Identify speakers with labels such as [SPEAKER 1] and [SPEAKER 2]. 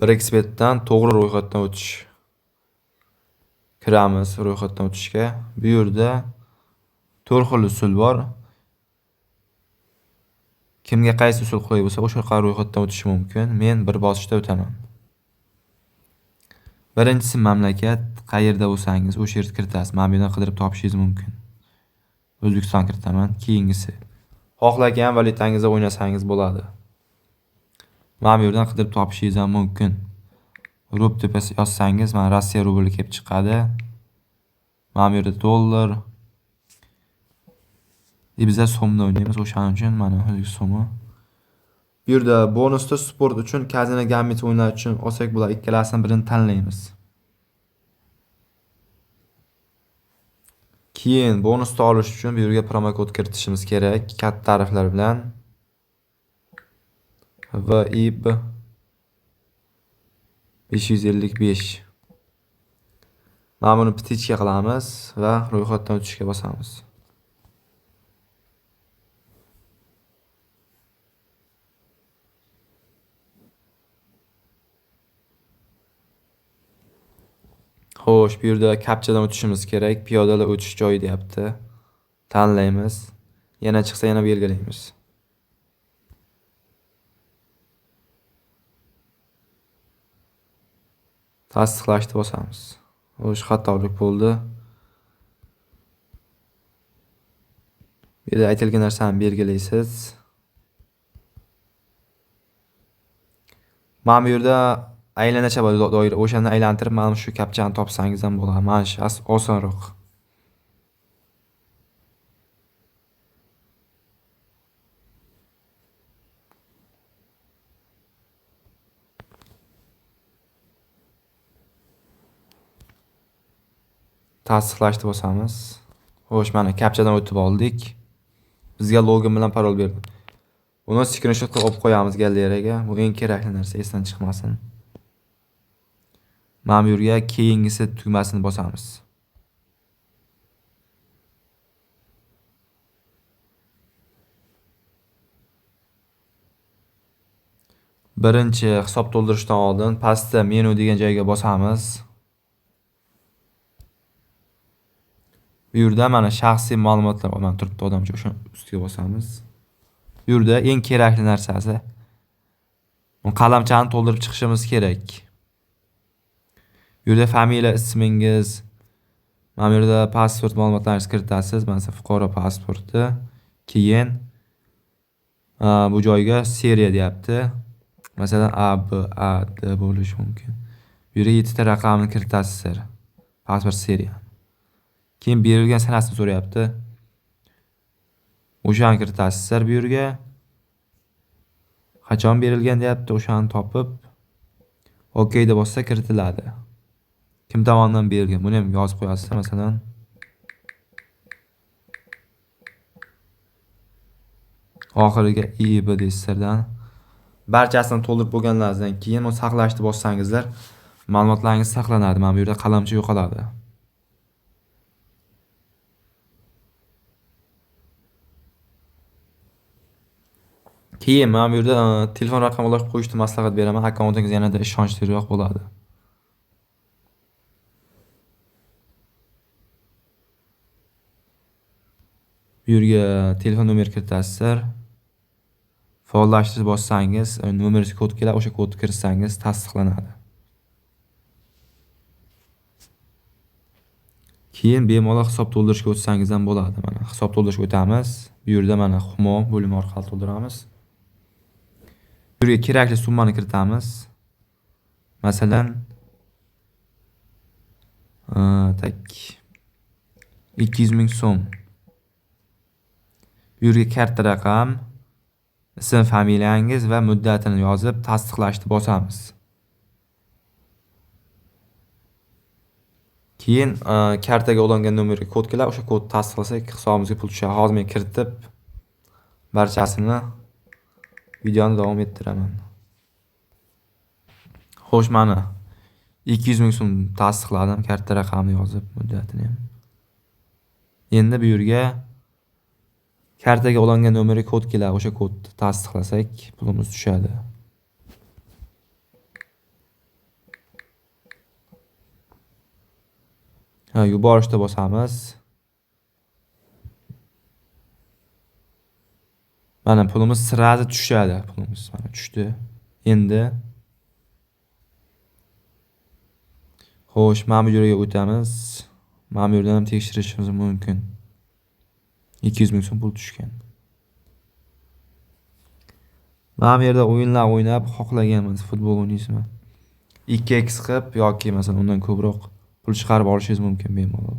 [SPEAKER 1] 1xBetdan to'g'ri ro'yxatdan o'tish. Kiramiz ro'yxatdan o'tishga. Bu yerda 4 xil usul bor. Kimga qaysi usul qulay bo'lsa, o'sha orqali ro'yxatdan o'tishi mumkin. Men bir bosqichda o'taman. Birinchisi mamlakat, qayerda bo'lsangiz o'sha yerni kiritasiz. Mana bu yerdan qidirib topishingiz mumkin. O'zbekiston kiritaman. Keyingisi xohlagan valyutangizda o'ynasangiz bo'ladi. Mana bu yerdan qidirib topishingiz ham mumkin. Rub deb yozsangiz, mana Rossiya rubli kelib chiqadi. Mana bu yerda dollar. Biza so'mda o'ynaymiz, o'shaning uchun mana o'zbek so'mi. Bu yerda bonusda sport uchun Casino Gambit o'yinlari uchun olsak bo'ladi. Ikkalasini birini tanlaymiz. Keyin bonusni olish uchun bu yerga promokod kiritishimiz kerak, katta harflar bilan. VIB 555. Mana buni птичка qilamiz va ro'yxatdan o'tishga bosamiz. Xo'sh, bu yerda kapchadan o'tishimiz kerak. Piyodalar o'tish joyi deyapti. Tanlaymiz. Yana chiqsa yana belgilaymiz. Tasdiqlashni bosamiz. Xo'sh, xatolik bo'ldi. Bu yerda aytilgan narsani belgilaysiz. Mana bu yerda aylanacha bor doira, o'shani aylantirib mana shu kapchani topsangiz ham bo'ladi. Mana shu osonroq. Tasdiqlashni bosamiz. Xo'sh, mana kapchadan o'tib oldik. Bizga login bilan parol berdi. Buni skrinshot qilib olib qo'yamiz galeriyaga. Bu eng kerakli narsa, esdan chiqmasin. Mana bu yerga keyingisi tugmasini bosamiz. Birinchi hisob to'ldirishdan oldin pastda menu degan joyga bosamiz. Bu yerda mana shaxsiy ma'lumotlar mana turibdi odamcha, o'sha ustiga bosamiz. Bu yerda eng kerakli narsasi bu qalamchani to'ldirib chiqishimiz kerak. Bu yerda familiya, ismingiz, mana bu yerda pasport ma'lumotlaringizni kiritasiz, masalan fuqaro pasporti. Keyin bu joyga seriya deyapti. Masalan A, B, A, D bo'lishi mumkin. Bu yerga 7 ta raqamni kiritasizlar. Pasport seriya. Keyin berilgan sanasini so'rayapti. O'shani kiritasizlar bu yerga. Qachon berilgan deyapti, o'shani topib OK deb bossa kiritiladi. Kim tomonidan berilgan, buni ham yozib qo'yasizlar, masalan. Oxiriga IB deysizlardan. Barchasini to'ldirib bo'lganlaringizdan keyin uni saqlashni bossangizlar, ma'lumotlaringiz saqlanadi. Mana bu yerda qalamcha yo'qoladi. Keyin mana bu yerda telefon raqami ulashib qo'yishni maslahat beraman. Akkauntingiz yanada ishonchliroq bo'ladi. Bu yerga telefon nomeri kiritasizlar. Faollashtirib bossangiz, nomeringizga kod keladi, o'sha kodni kiritsangiz tasdiqlanadi. Keyin bemalol hisob to'ldirishga o'tsangiz ham bo'ladi. Mana hisob to'ldirishga o'tamiz. Bu yerda mana Humo bo'limi orqali to'ldiramiz. Bu yerga kerakli summani kiritamiz. Masalan, tak 200 ming so'm. Bu yerga karta raqam, ism, familiyangiz va muddatini yozib tasdiqlashni bosamiz. Keyin kartaga ulangan nomerga kod keladi, o'sha kodni tasdiqlasak hisobimizga pul tushadi. Hozir men kiritib barchasini videoni davom ettiraman. Xo'sh, mana 200 ming so'm tasdiqladim, karta raqamini yozib, muddatini ham. Endi bu yerga kartaga ulangan nomerga kod keladi, o'sha kodni tasdiqlasak pulimiz tushadi. Ha, yuborishda bosamiz. Mana pulimiz sразу tushadi. Pulimiz mana tushdi. Endi xo'sh, mana bu yerga o'tamiz. Mana bu yerdan ham tekshirishimiz mumkin. 200 ming so'm pul tushgan. Mana bu yerda o'yinlar o'ynab, xohlagan masalan futbol o'ynaysizmi? 2x qilib yoki masalan undan ko'proq pul chiqarib olishingiz mumkin bemalol.